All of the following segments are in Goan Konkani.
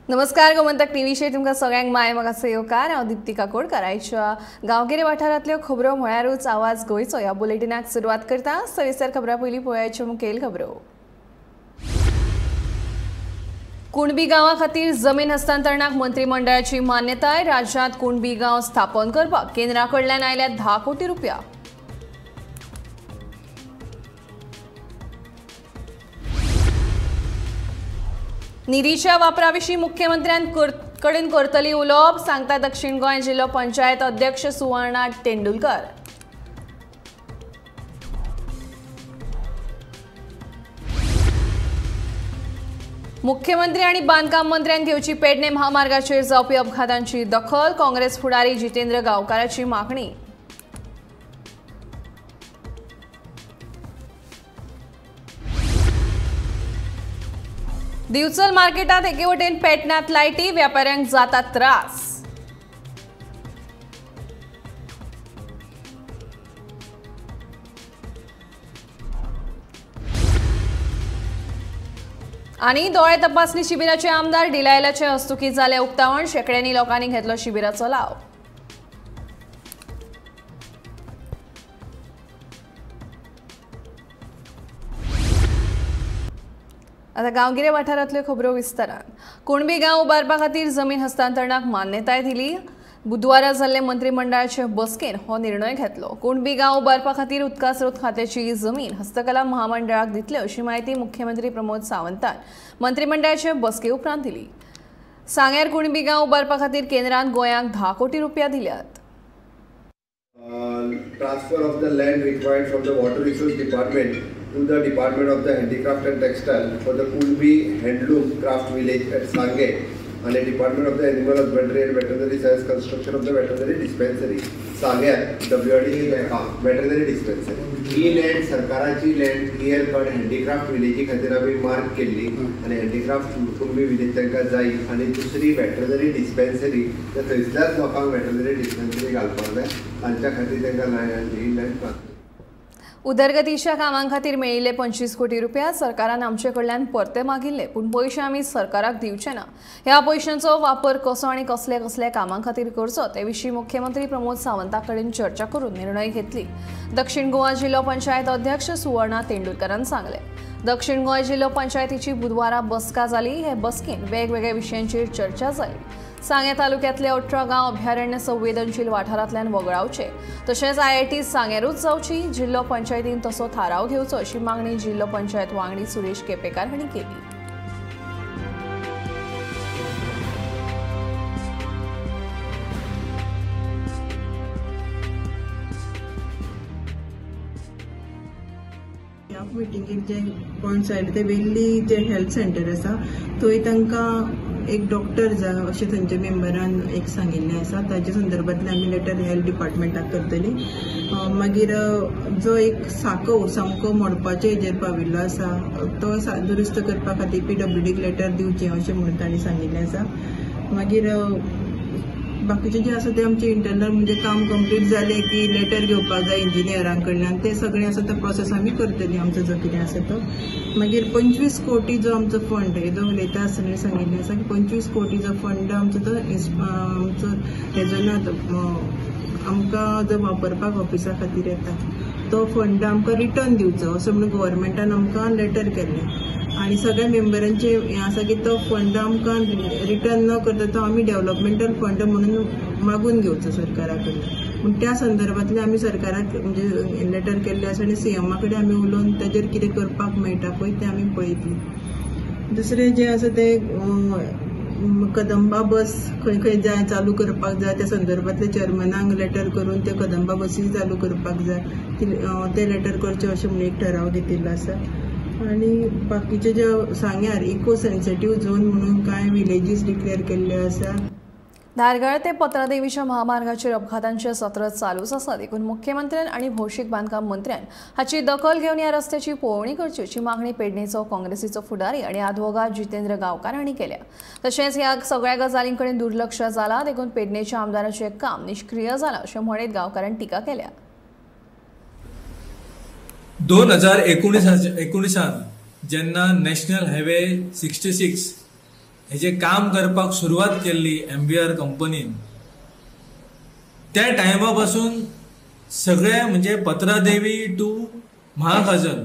नमस्कार, गोमंतक टीव्हीचेर तुमकां सगळ्यांक माय म्हाका येवकार. हांव दीप्ती काकोडकर. आयच्या गांवगिरे वाठारांतल्यो खबरो म्हळ्यारूच आवाज गोंयचो ह्या बुलेटिनाक सुरवात करता. सविस्तर खबरां पयलीं पळोवयाच्यो मुखेल खबरो. कुणबी गांवा खातीर जमीन हस्तांतरणाक मंत्रिमंडळाची मान्यताय. राज्यांत कुणबी गांव स्थापन करपाक केंद्रा कडल्यान आयल्या 10 कोटी रुपया. निधीच्या वापराविशीं मुख्यमंत्र्यांकडेन करतली उलोवप, सांगता दक्षिण गोंय जिल्हो पंचायत अध्यक्ष सुवर्णा तेंडुलकर. मुख्यमंत्री आनी बांदकाम मंत्र्यान घेवची पेडणे महामार्गाचेर जावपी अपघातांची दखल, काँग्रेस फुडारी जितेंद्र गांवकाराची मागणी. दिवचल मार्केटात एके वटेन पेटनात लायटी, व्यापाऱ्यांक जाता त्रास. आनी दोळे तपासणी शिबिराचे आमदार डिलायलाचे हस्तुकीं जालें उक्तावण, शेंकड्यांनी लोकांनी घेतलो शिबिराचो लाव. आता गांवगिरे वाठारांतल्यो खबरो विस्तारान. कुणबी गांव उबारपा खातीर जमीन हस्तांतरणाक मान्यताय दिली. बुधवारा जाल्ले मंत्रिमंडळाचे बसकेन हो निर्णय घेतलो. कुणबी गांव उबारपा खातीर उदका स्रोत खात्याची जमीन हस्तकला महामंडळाक दितले अशी म्हायती मुख्यमंत्री प्रमोद सावंतान मंत्रिमंडळाचे बसके उपरांत दिली. सांग्यार कुणबी गांव उबारपा खातीर केंद्रान गोंयांक 10 कोटी रुपया दिल्यात. Transfer of the land required from the Water Resource Department to the Department of the Handicraft and Textile for the Kunbi Handloom Craft Village at Sange and the Department of the Animal Husbandry and Veterinary Science construction of the veterinary dispensary Sange WRD veterinary dispensary. He land सरकाराची लँड क्लियर कट हँडीक्राफ्ट विलेजी खातीर आमी मार्क केल्ली आनी हँडीक्राफ्ट कुणबी विलेज तांकां जाय आनी दुसरी वेटरनरी डिस्पेन्सरी थंयसल्याच लोकांक वेटरनरी डिस्पेन्सरी घालपाक जाय, तांच्या खातीर तांकां ही लँड मार्क. उदरगतीच्या कामां खातीर मेळिल्ले 25 कोटी रुपया सरकारान आमचे कडल्यान परते मागिल्ले, पूण पयशे आमी सरकाराक दिवचे ना. ह्या पयशांचो वापर कसो आनी कसले कसले कामां खातीर करचो ते विशीं मुख्यमंत्री प्रमोद सावंता कडेन चर्चा करून निर्णय घेतली. दक्षिण गोवा जिल्हो पंचायत अध्यक्ष सुवर्णा तेंडुलकरान सांगलें. दक्षिण गोंय जिल्हो पंचायतीची बुधवारा बसका जाली. हे बसकेन वेगवेगळ्या विशयांचेर चर्चा जाली. सांगें तालुक्यांतले 18 गांव अभयारण्य संवेदनशील वाठारांतल्यान वगळावचे, तशेंच आयआयटी सांग्यारूच जावची, जिल्हो पंचायतीन तसो थाराव घेवचो अशी मागणी जिल्हो पंचायत वांगडी सुरेश केपेकार हांणी केली. ह्या मिटिंगेक जे पॉयंट्स आयले ते वेल्ली जे हेल्थ सेंटर आसा थंय तांकां एक डॉक्टर जाय अशें थंयच्या मेंबरान एक सांगिल्लें आसा. ताच्या संदर्भांतल्यान आमी लेटर हेल्थ डिपार्टमेंटाक करतली. मागीर जो एक साकव सामको मोडपाचे हेजेर पाविल्लो आसा तो दुरुस्त करपा खातीर पीडब्ल्यूडीक लेटर दिवचें अशें म्हणून तांणी सांगिल्लें आसा. मागीर बाकीचे जे आसा ते आमचे इंटरनल म्हणजे काम कंप्लीट जालें की लेटर घेवपाक जाय इंजिनियरां कडल्यान, ते सगळें आसा तो प्रोसेस आमी करतली आमचो जो कितें आसा तो. मागीर 25 कोटी जो आमचो फंड जो उलयता आसतना सांगिल्लें आसा की 25 कोटी जो फंड आमचो तो आमचो हेजो ना आमकां जो वापरपाक ऑफिसा खातीर येता तो फंड आमकां रिटर्न दिवचो असो म्हणून गव्हर्मेंटान आमकां लेटर केल्लें. आनी सगळ्या मेंबरांचे हें आसा की तो फंड आमकां रिटर्न न करता तो आमी डेव्हलपमेंटल फंड म्हणून मागून घेवचो सरकारा कडल्यान. पूण त्या संदर्भांतल्यान आमी सरकाराक म्हणजे लेटर केल्लें आसा आनी सीएमा कडेन आमी उलोवन ताजेर कितें करपाक मेळटा पळय तें आमी पळयतली. दुसरें जें आसा तें कदंबा बस खंय खंय जाय चालू करपाक जाय त्या संदर्भांतले चेअरमॅनाक लेटर करून त्यो कदंबा बसी चालू करपाक जाय तें लेटर करचें अशें म्हणून एक ठराव घेतिल्लो आसा. आनी बाकीचे जे सांग्यार इको सेन्सिटीव झोन म्हणून कांय विलेजीस डिक्लेअर केल्ले आसा. धारगळ ते पत्रादेवीच्या महामार्गाचेर अपघातांचे सत्र चालूच आसा, देखून मुख्यमंत्र्यान आनी भौशीक बांदकाम मंत्र्यान हाची दखल घेवन ह्या रस्त्याची पळोवणी करची अशी मागणी पेडणेचो काँग्रेसीचो फुडारी आनी आदवोगाद जितेंद्र गांवकार हांणी केल्या. तशेंच ह्या सगळ्या गजालीं कडेन दुर्लक्ष जाला, देखून पेडणेच्या आमदाराचें काम निश्क्रीय जालां अशें म्हणीत गांवकारान टिका केल्या. 2019 जेन्ना नॅशनल हायवे 66 हेजें काम करपाक सुरवात केल्ली MBR कंपनीन त्या टायमा पासून सगळे म्हणजे पत्रादेवी टू महाखाजन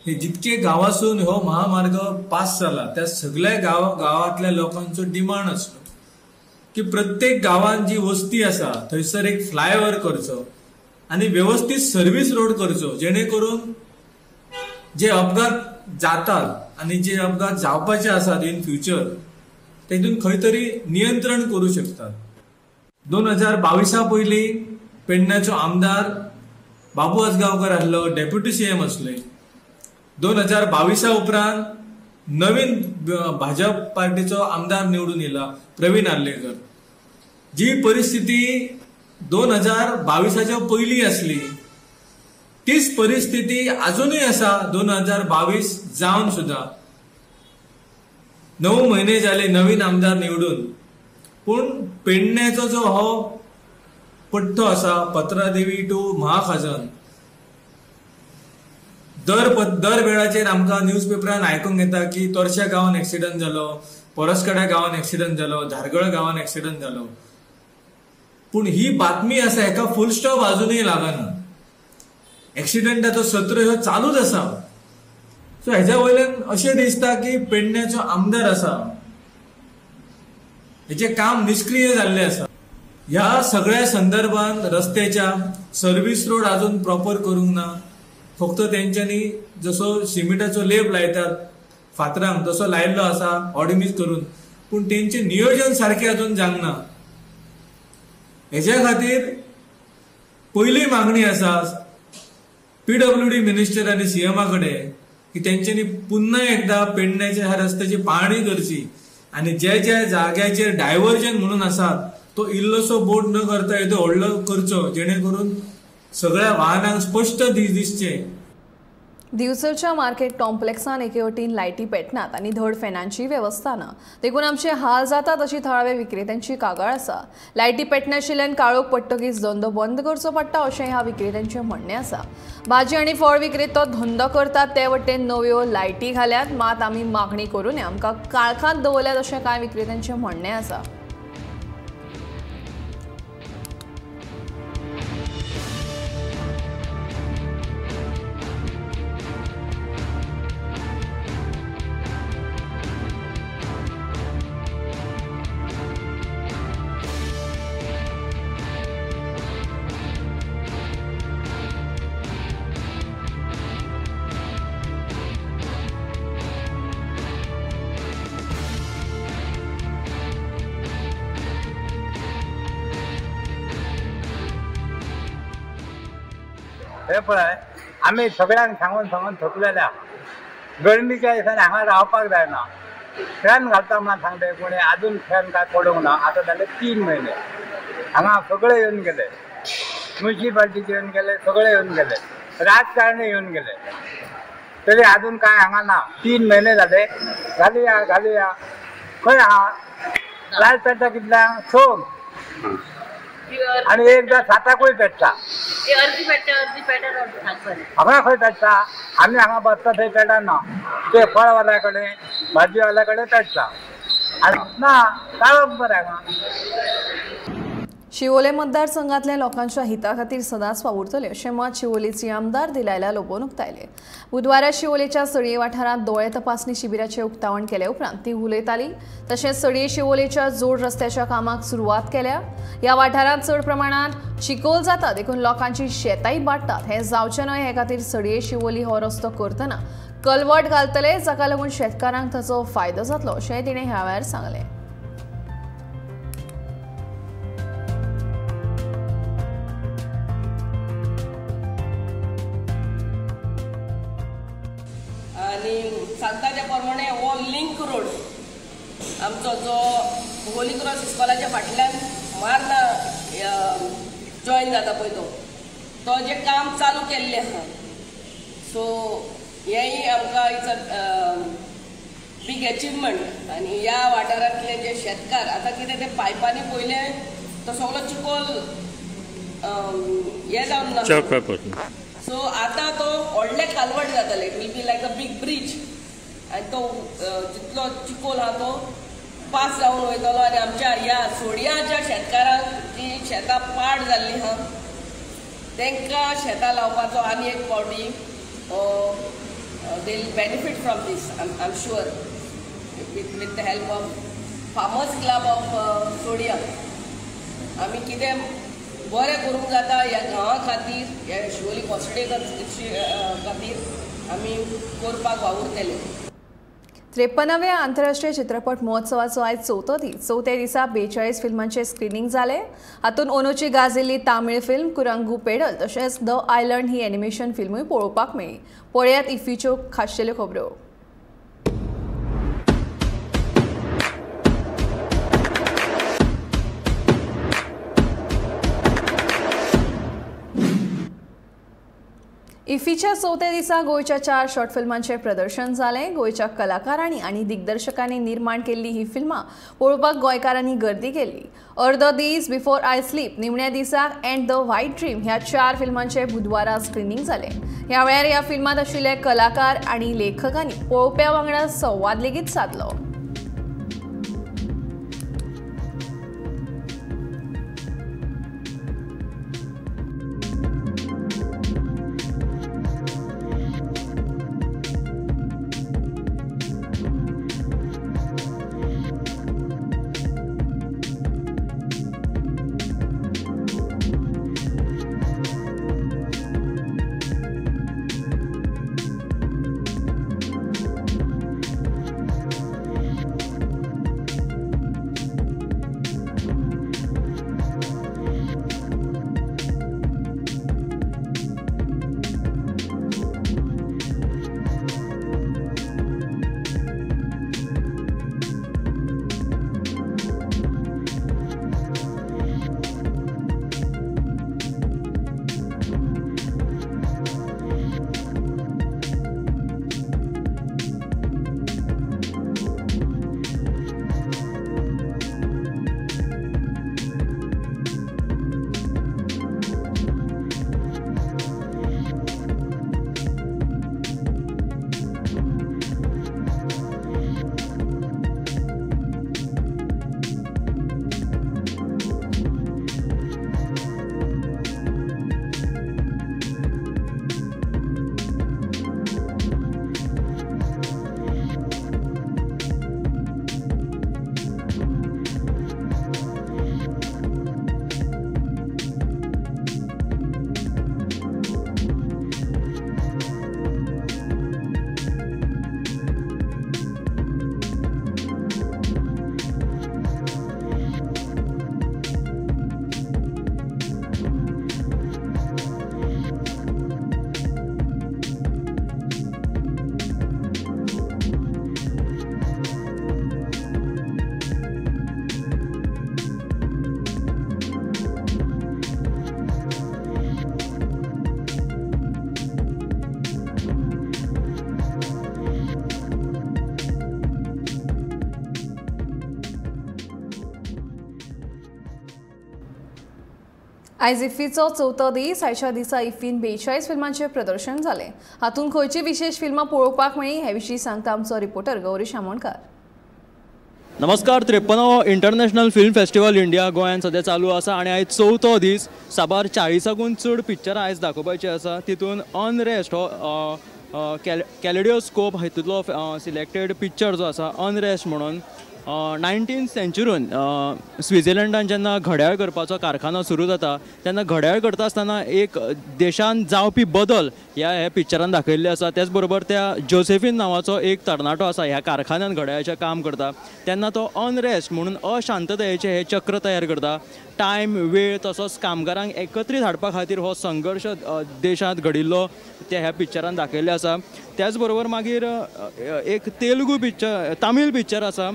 हे जितके गांवासून हो महामार्ग पास जाला त्या सगळ्या गांवांतल्या लोकांचो डिमांड आसलो की प्रत्येक गांवांत जी वस्ती आसा थंयसर एक फ्लायओव्हर करचो आनी व्यवस्थीत सर्वीस रोड करचो, जेणे करून जे अपघात जातात आनी जे अपघात जावपाचे आसात इन फ्युचर तेतून खंय तरी नियंत्रण करूं शकतात. 2022 पयलीं पेडण्याचो आमदार बाबू आजगांवकर आसलो, डेप्युटी सीएम आसले. 2022 उपरांत नवीन भाजप पार्टीचो आमदार निवडून येयला प्रवीण आर्लेकर. जी परिस्थिती 2022 पयलीं आसली तीच परिस्थिती अजूनय आसा. 2022 जावन सुद्दां 9 म्हयने जाले नवीन आमदार निवडून, पूण पेडण्याचो जो हो पट्टो आसा पत्रादेवी टू महाखाजन दर वेळाचेर आमकां न्यूज पेपरान आयकूंक येता की तोरश्या गांवान एक्सिडंट जालो, पोरसकडा गांवान एक्सिडंट जालो, धारगळ गांवान एक्सिडंट जालो, पूण ही बातमी आसा हेका फूल स्टॉप अजुनूय लागना. एक्सिडंटाचो सत्र ह्यो चालूच आसा. सो हेज्या वयल्यान अशें दिसता की पेडण्याचो आमदार आसा हेचें काम निश्क्रीय जाल्लें आसा. ह्या सगळ्या संदर्भात रस्त्याच्या सर्वीस रोड अजून प्रॉपर करूंक ना. फक्त तेंच्यांनी जसो सिमेंटाचो लेप लायतात फातरांक तसो लायिल्लो आसा ऑडिमीज करून, पूण तेंचें नियोजन सारकें अजून जावंक ना. हेज्या खातीर पयली मागणी आसा PWD minister आनी सीएमा कडेन की तेंच्यांनी पुन्हा एकदा पेडण्याच्या ह्या रस्त्याची पाहणी करची आनी जे ज्या जाग्याचेर डायवर्जन म्हणून आसात तो इल्लोसो बोट न करता येदो व्हडलो करचो, जेणे करून सगळ्या वाहनांक स्पश्ट दिसचें. दिवचलच्या मार्केट कॉम्प्लेक्सान एके वटेन लायटी पेटनात आनी धड फॅनांची वेवस्था ना, देखून आमचे हाल जातात अशी थळाव्या विक्रेत्यांची कागाळ आसा. लायटी पेटनाशिल्ल्यान काळोख पडटकीच धंदो बंद करचो पडटा अशें ह्या विक्रेत्यांचें म्हणणें आसा. भाजी आनी फळ विक्रेतो धंदो करतात ते वटेन नव्यो लायटी घाल्यात, मात आमी मागणी करूनय आमकां काळखांत दवरल्यात अशें कांय विक्रेत्यांचें म्हणणें आसा. हे पळय आमी सगळ्यांक सांगून सांगून थकलेले आहा. गरमीच्या दिसांनी हांगा रावपाक जायना. फॅन घालता म्हणून सांगले कोणी, अजून फॅन काय पडूंक ना. आतां जाले 3 म्हयने हांगा सगळे येवन गेले, म्युनिसिपालिटीचे येवन गेले, सगळे येवन गेले, राजकारणी येवन गेले, तरी अजून काय हांगा ना. 3 म्हयने जाले. घालुया घालुया खंय आहा लायट पेट्टा कितल्यांक 6 आनी एकदां 7 पेट्टा, हांगा खंय पेट्टा. आमी हांगा बसता थंय पेटना, ते फळवाल्या कडेन भाजीवाल्या कडेन पेट्टा आनी ना काळोख बरें हांगा. शिवोले मतदारसंघातल्या लोकांच्या हिता खातीर सदांच वावुरतले अशें मत शिवोलेचे आमदार दिलायला लोबोन उक्तायले. बुधवारा शिवोलेच्या सडये वाठारांत दोळे तपासणी शिबिराचें उक्तावण केले उपरांत ती उलयताली. तशेंच सडये शिवोलेच्या जोड रस्त्याच्या कामाक सुरवात केल्या. ह्या वाठारांत चड प्रमाणांत चिखोल जाता देखून लोकांची शेतांय बाडटात. हें जावचें न्हय हे खातीर सडये शिवोली हो रस्तो करतना कलवट घालतले, जाका लागून शेतकारांक ताचो फायदो जातलो अशेंय तिणें ह्या वेळार सांगलें. सांगता त्या प्रमाणे हो लिंक रोड आमचो जो होली क्रॉस इस्कॉलाच्या फाटल्यान मार्ना जॉयन जाता पळय तो जें काम चालू केल्लें आसा. सो हेंय आमकां it's a big achievement. आनी ह्या वाठारांतले जे शेतकार आतां कितें ते पायपांनी पयलें तो सगळो चिकोल हें जावन ना, सो आतां तो व्हडलें कालवट जातलें. It will be like a big bridge आनी तो जितलो चिकोल आहा तो पास जावन वयतलो आनी आमच्या ह्या सोडयाच्या शेतकारांक जी शेतां पाड जाल्लीं आहा तांकां शेतां लावपाचो आनी एक फावटी they will benefit from this. I am sure with the help of farmers club of Sodia आमी कितें बरें करूंक जाता ह्या गांवा खातीर, ह्या शिवोली कॉन्स्टिट्युएन्सी खातीर आमी करपाक वावुरतले. 53व्या आंतरराष्ट्रीय चित्रपट महोत्सवाचो आयज चवथो दीस. चवथ्या दिसा 42 फिल्मांचें स्क्रिनींग जालें. हातूंत ओनोची गाजिल्ली तामीळ फिल्म कुरंगू पेडल तशेंच the island he animation फिल्मूय पळोवपाक मेळ्ळी. पळयात इफ्फीच्यो खाशेल्यो खबरो. इफ्फीच्या चवथ्या दिसा गोंयच्या 4 शॉर्ट फिल्मांचें प्रदर्शन जालें. गोंयच्या कलाकारांनी आनी दिग्दर्शकांनी निर्माण केल्ली ही फिल्मां पळोवपाक गोंयकारांनी गर्दी केल्ली. अर्दो दीस, बिफोर I sleep, निमण्या दिसाक अँड the white ड्रीम ह्या 4 फिल्मांचें बुधवारा स्क्रिनींग जालें. ह्या वेळार ह्या फिल्मांत आशिल्ले कलाकार आनी लेखकांनी पळोवप्या वांगडा संवाद लेगीत सादलो. आयज इफ्फीचो चवथो दीस. आयच्या दिसा इफ्फीन 42 फिल्मांचें प्रदर्शन जालें. हातूंत खंयची विशेष फिल्मां पळोवपाक मेळ्ळी हे विशीं सांगता आमचो रिपोर्टर गौरीश आमोणकार. नमस्कार. 53वो इंटरनॅशनल फिल्म फेस्टिवल इंडिया गोंयांत सद्या चालू आसा आनी आयज चवथो दीस. साबार 40कून चड पिक्चरां आयज दाखोवपाची आसा. तितून अनरेस्ट हो कॅलिडियोस्कोप हितूंतलो सिलेक्टेड पिक्चर जो आसा अनरेस्ट म्हणून 19th सेंचुरीन स्वित्झर्लंडान जेन्ना घड्याळ करपाचो कारखानो सुरू जाता तेन्ना घड्याळ करता आसतना एक देशान जावपी बदल ह्या ह्या पिक्चरान दाखयल्ले आसा. त्याच बरोबर त्या जोसेफीन नांवाचो एक तरणाटो आसा ह्या कारखान्यान घड्याळाचें काम करता तेन्ना तो अनरेस्ट म्हणून अशांततायेचें हें चक्र तयार करता. टायम वेळ तसोच कामगारांक एकत्रीत हाडपा खातीर हो संघर्श देशांत घडिल्लो त्या ह्या पिक्चरान दाखयल्ले आसा. त्याच बरोबर मागीर एक तेलुगू पिक्चर तामीळ पिक्चर आसा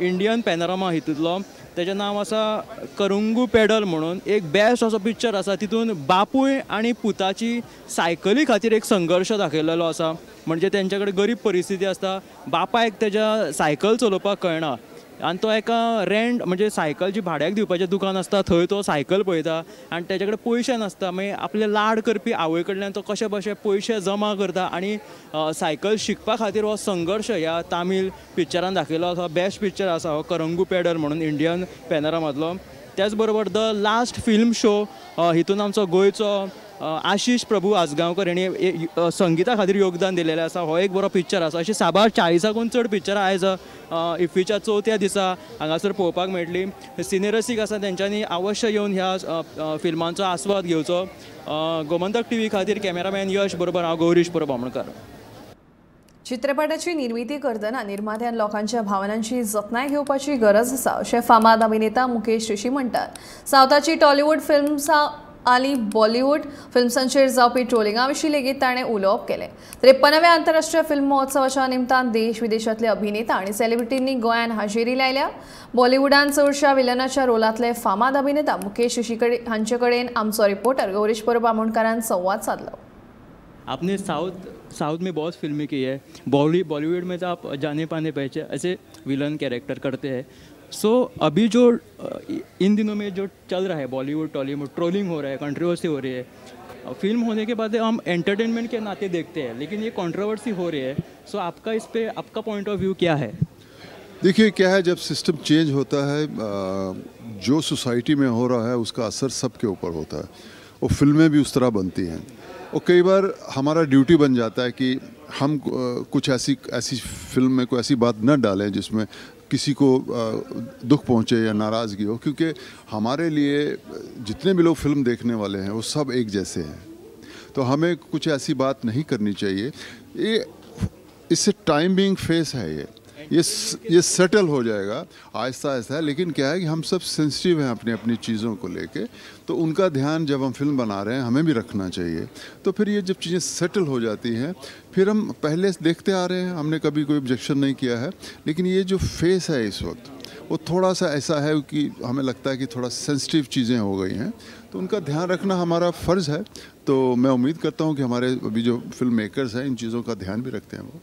इंडियन पॅनोरमा हितूंतलो, तेजें नांव आसा करुंगू पेडल म्हणून एक बेस्ट असो पिक्चर आसा. तितून बापूय आनी पुताची सायकली खातीर एक संघर्श दाखयलेलो आसा. म्हणजे तेंच्या कडेन गरीब परिस्थिती आसता, बापायक तेज्या सायकल चलोवपाक कळना, आनी तो एका रेंट म्हणजे सायकल जी भाड्याक दिवपाचें दुकान आसता थंय तो सायकल पळयता आनी तेजे कडेन पयशे नासता, मागीर आपले लाड करपी आवय कडल्यान तो कशे बशे पयशे जमा करता आनी सायकल शिकपा खातीर हो संघर्श ह्या तामील पिक्चरान दाखयलो आसा. बेस्ट पिक्चर आसा हो करंगू पेडर म्हणून इंडियन पॅनरामांतलो. त्याच बरोबर the last film show हितून आमचो गोंयचो आशिष प्रभू आजगांवकर हेणी संगीता खातीर योगदान दिलेलें आसा. हो एक बरो पिक्चर आसा. अशी साबार 40कून चड पिक्चरां आयज इफ्फीच्या चवथ्या दिसा हांगासर पळोवपाक मेळटली. सिनेरसीक आसा तेंच्यांनी अवश्य येवन ह्या फिल्मांचो आस्वाद घेवचो. गोमंतक टीव्ही खातीर कॅमेरामॅन यश बरोबर हांव गौरीश परब आमोणकर. चित्रपटाची निर्मिती करतना निर्मात्यान लोकांच्या भावनांची जतनाय घेवपाची गरज आसा अशें फामाद अभिनेता मुकेश ऋषी म्हणटात. सावथाची टॉलिवूड फिल्म्सां आनी बॉलिवूड फिल्म्सांचेर जावपी ट्रोलिंगा विशीं लेगीत ताणें उलोवप केलें. 53व्या आंतरराष्ट्रीय फिल्म महोत्सवाच्या निमतान देश विदेशांतले अभिनेता आनी सेलिब्रिटींनी गोंयांत हाजेरी लायल्या. बॉलिवूडान चडश्या विलनाच्या रोलांतले फामाद अभिनेता मुकेश ऋषी हांचे कडेन आमचो रिपोर्टर गौरीश परब आमोणकारान संवाद सादलो. आपने साउथ में बहुत फिल्में की है, बॉलीवुड में तो आप जाने पाने पहचे ऐसे विलन कैरेक्टर करते हैं. सो अभी जो इन दिनों में जो चल रहा है बॉलीवुड टॉलीवुड ट्रोलिंग हो रहा है, कंट्रोवर्सी हो रही है, फिल्म होने के बाद हम एंटरटेनमेंट के नाते देखते हैं लेकिन ये कंट्रोवर्सी हो रही है. सो आपका इस पर आपका पॉइंट ऑफ व्यू क्या है? देखिए क्या है, जब सिस्टम चेंज होता है जो सोसाइटी में हो रहा है उसका असर सबके ऊपर होता है और फिल्में भी उस तरह बनती हैं. और कई बार हमारा ड्यूटी बन जाता है कि हम कुछ ऐसी ऐसी फिल्म में कोई ऐसी बात न डालें जिसमें किसी को दुख पहुंचे या नाराज़गी हो, क्योंकि हमारे लिए जितने भी लोग फिल्म देखने वाले हैं वो सब एक जैसे हैं. तो हमें कुछ ऐसी बात नहीं करनी चाहिए. ये इससे टाइम बीइंग फेस है, ये सेटल हो जाएगा आहिस्ता आहिस्ता. लेकिन क्या है कि हम सब सेंसिटिव हैं अपनी अपनी चीज़ों को लेके, तो उनका ध्यान जब हम फिल्म बना रहे हैं हमें भी रखना चाहिए. तो फिर ये जब चीज़ें सेटल हो जाती हैं, फिर हम पहले देखते आ रहे हैं, हमने कभी कोई ऑब्जेक्शन नहीं किया है. लेकिन ये जो फेस है इस वक्त वो थोड़ा सा ऐसा है कि हमें लगता है कि थोड़ा सेंसिटिव चीज़ें हो गई हैं, तो उनका ध्यान रखना हमारा फ़र्ज़ है. तो मैं उम्मीद करता हूँ कि हमारे अभी जो फिल्म मेकर्स हैं इन चीज़ों का ध्यान भी रखते हैं वो.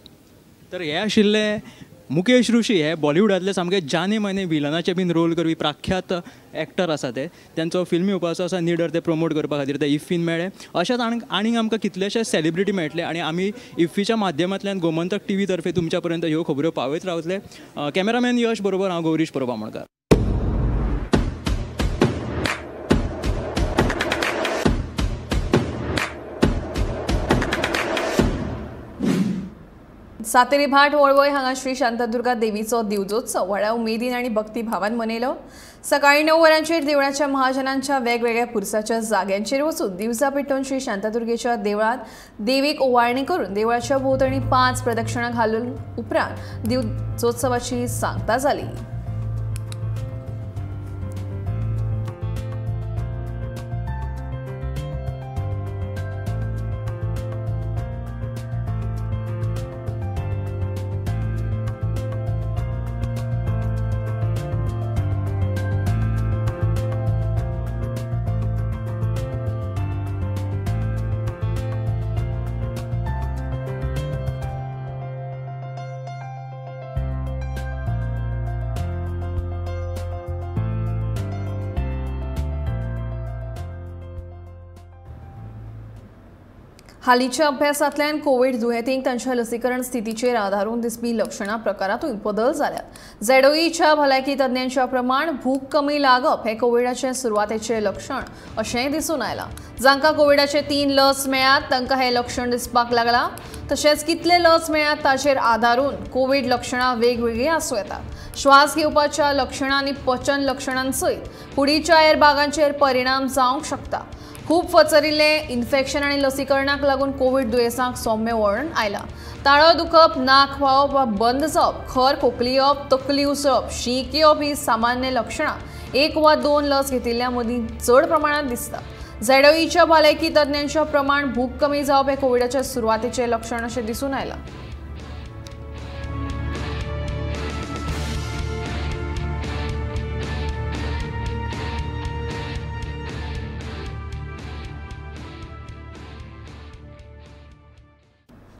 तर हे आशिल्ले मुकेश ऋषी हे बॉलिवूडांतले सामके जाने माने विलनाचे बीन रोल करपी प्रख्यात एक्टर आसा ते. तेंचो फिल्म येवपाचो आसा निडर, ते प्रमोट करपा खातीर ते इफ्फीन मेळ्ळे. अशेंच आनीक आमकां कितलेशे सेलिब्रिटी मेळटले आनी आमी इफ्फीच्या माध्यमांतल्यान गोमंतक टीव्ही तर्फे तुमच्या पर्यंत ह्यो खबऱ्यो पावयत रावतले. कॅमेरामॅन यश बरोबर हांव गौरीश परब आमोणकार. सातेरी भाट वळवय हांगा श्री शांतादुर्गा देवीचो दिवजोत्सव व्हडा उमेदीन आनी भक्तिभावान मनयलो. सकाळीं 9 वरांचेर देवळाच्या महाजनांच्या वेगवेगळ्या पुरसाच्या जाग्यांचेर वचून दिवजा पेटोवन श्री शांतादुर्गेच्या देवळांत देवीक ओवाळणी करून देवळाच्या भोंवतणी 5 प्रदक्षिणा घालून उपरांत दिवजोत्सवाची सांगता जाली. हालींच्या अभ्यासांतल्यान कोविड दुयेंतींक तांच्या लसीकरण स्थितीचेर आदारून दिसपी लक्षणां प्रकारांतूय बदल जाल्यात. झेडओईच्या भलायकी तज्ञांच्या प्रमाण भूक कमी लागप हें कोविडाचें सुरवातेचें लक्षण अशेंय दिसून आयलां. जांकां कोविडाचे 3 लस मेळ्ळ्यात तांकां हें लक्षण दिसपाक लागलां. तशेंच कितले लस मेळ्ळ्यात ताचेर आदारून कोविड लक्षणां वेगवेगळीं आसूं येतात. श्वास घेवपाच्या लक्षणां आनी पचन लक्षणां सयत कुडीच्या हेर भागांचेर परिणाम जावंक शकता. खूब पसरिल्लें इन्फेक्शन आनी लसीकरणाक लागून कोविड दुयेंसाक सौम्य वळण आयलां. ताळो दुखप, नाक व्हांवप वा बंद जावप, खर खोकली येवप, तकली उसळप, शीक येवप ही सामान्य लक्षणां 1 वा 2 लस घेतिल्ल्या मदीं चड प्रमाणांत दिसता. झेडओईच्या भलायकी तज्ञांच्या प्रमाण भूक कमी जावप हें कोविडाच्या सुरवातेचें लक्षण अशें दिसून आयलां.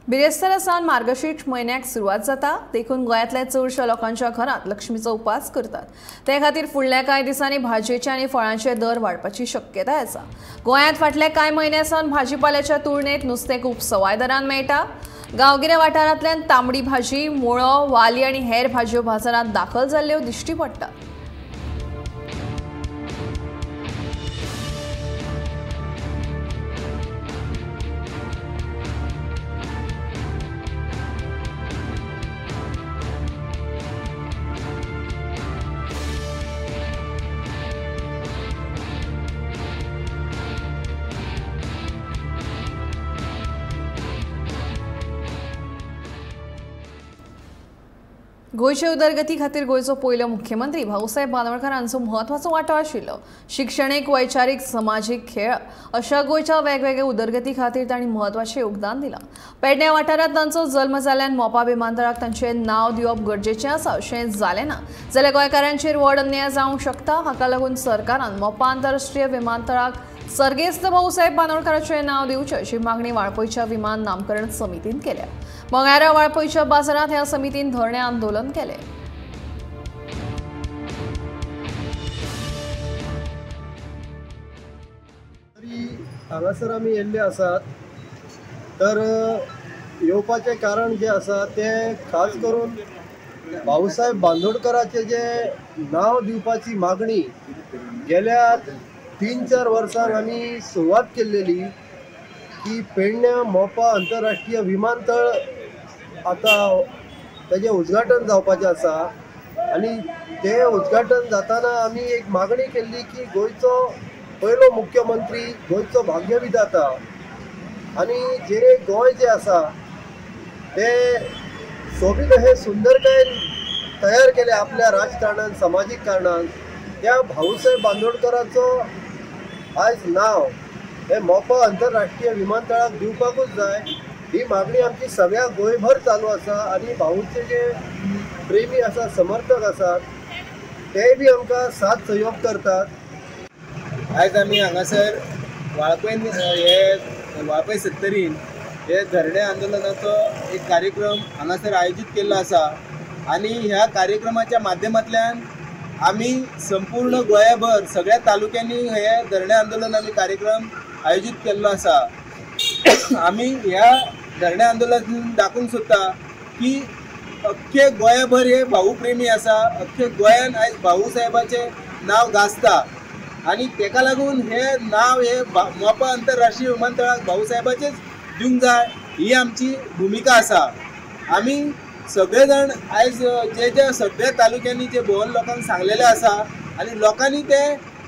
बिरेस्तारा सावन मार्गशीर्ष म्हयन्याक सुरवात जाता, देखून गोंयांतल्या चडशा लोकांच्या घरांत लक्ष्मीचो उपास करतात. ते खातीर फुडल्या कांय दिसांनी भाजयेचे आनी फळांचे दर वाडपाची शक्यताय आसा. गोंयांत फाटल्या कांय म्हयन्यां सावन भाजीपाल्याच्या तुलनेत नुस्तें खूब सवाय दरान मेळटा. गांवगिऱ्या वाठारांतल्यान तांबडी भाजी, मुळो, वाली आनी हेर भाजयो बाजारांत दाखल जाल्ल्यो दिश्टी पडटात. गोंयचे उदरगती खातीर गोंयचो पयलो मुख्यमंत्री भाऊसाहेब बांदोडकर हांचो म्हत्वाचो वांटो आशिल्लो. शिक्षणीक, वैचारीक, समाजीक, खेळ अशा गोंयच्या वेगवेगळ्या उदरगती खातीर तांणी म्हत्वाचें योगदान दिलां. पेडण्या वाठारांत तांचो जल्म जाल्ल्यान मोपा विमानतळाक तांचें नांव दिवप गरजेचें आसा अशें जालें ना जाल्यार गोंयकारांचेर व्हड अन्याय जावंक शकता. हाका लागून सरकारान मोपा आंतरराष्ट्रीय विमानतळाक सर्गेस्त भाऊसाहेब बांदोडकराचें नांव दिवचें अशी मागणी वाळपयच्या विमान नामकरण समितीन केल्या. मंगळारा वाळपयच्या बाजारांत ह्या समितीन धरणें आंदोलन केलें. हांगासर आमी येल्ले आसात तर येवपाचें कारण जें आसा तें खास करून भाऊसाहेब बांदोडकराचें जें नांव दिवपाची मागणी गेल्या 3-4 वर्सांक आमी सुरवात केल्लेली की पेडण्या मोपा आंतरराष्ट्रीय विमानतळ आतां तेजें उद्घाटन जावपाचें आसा आनी तें उद्घाटन जाताना आमी एक मागणी केल्ली की गोंयचो पयलो मुख्यमंत्री, गोंयचो भाग्यविधाता आनी जे गोंय जें आसा तें सोबीत अशें सुंदरकायेन तयार केलें आपल्या राजकारणान, समाजीक कारणान, त्या भाऊसाहेब बांदोडकराचो आयज नांव हे मोपा आंतरराष्ट्रीय विमानतळाक दिवपाकूच जाय ही मागणी आमची सगळ्या गोंयभर चालू आसा आनी भाऊचे जे प्रेमी आसा, समर्थक आसात ते बी आमकां साथ सहयोग करतात. आयज आमी हांगासर वाळपयन हे वाळपय सत्तरीन हे धरणे आंदोलनाचो एक कार्यक्रम हांगासर आयोजीत केल्लो आसा आनी ह्या कार्यक्रमाच्या माध्यमांतल्यान आमी संपूर्ण गोंयभर सगळ्या तालुक्यांनी हे धरणे आंदोलन आमी कार्यक्रम आयोजीत केल्लो आसा. आमी ह्या धरणे आंदोलन दाखोवंक सोदता की अख्खे गोंयभर हे भाऊ प्रेमी आसा, अख्खे गोंयान आयज भाऊ साहेबाचें नांव गाजता आनी तेका लागून हे नांव हे मोपा आंतरराष्ट्रीय विमानतळाक भाऊ साहेबाचेच दिवंक जाय ही आमची भुमिका आसा. आमी सगळे जाण आयज जे जे सगळ्या तालुक्यांनी जे भोवन लोकांक सांगलेले आसा आनी लोकांनी ते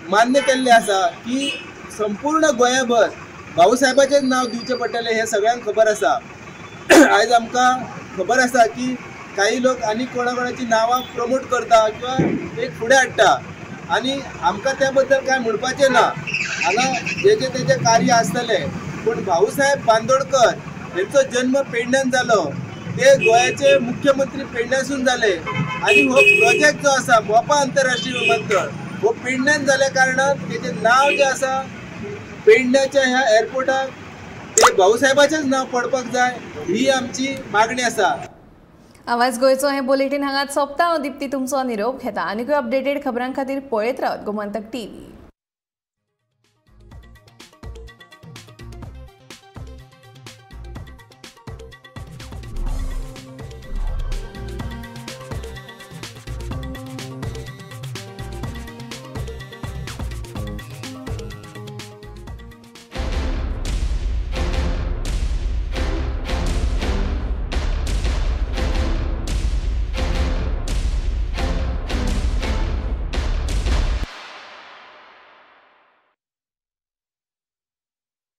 मान्य केल्ले आसा की संपूर्ण गोंयभर भाऊसाहेबाचेच नांव दिवचें पडटलें हें सगळ्यांक खबर आसा. आयज आमकां खबर आसा की काही लोक आनी कोणा कोणाची नांवां प्रमोट करता किंवा एक फुडें हाडटा आनी आमकां त्या बद्दल कांय म्हणपाचें ना. हांगा जे जे तेजें कार्य आसतलें पूण भाऊसाहेब बांदोडकर हेंचो जन्म पेडण्यान जालो, ते गोंयाचे मुख्यमंत्री पेडण्यासून जाले आनी हो प्रोजेक्ट जो आसा मोपा आंतरराष्ट्रीय विमानतळ हो पेडण्यान जाल्या कारणान तेजें नांव जें आसा पेडण्याच्या ह्या एअरपोर्टाक ते भाऊसाहेबाचेच नांव पडपाक जाय ही आमची मागणी आसा. आवाज गोंयचो हें बुलेटीन हांगाच सोंपता. हांव दीप्ती तुमचो निरोप घेता. आनीकूय अपडेटेड खबरां खातीर पळयत रावत गोमंतक टीव्ही.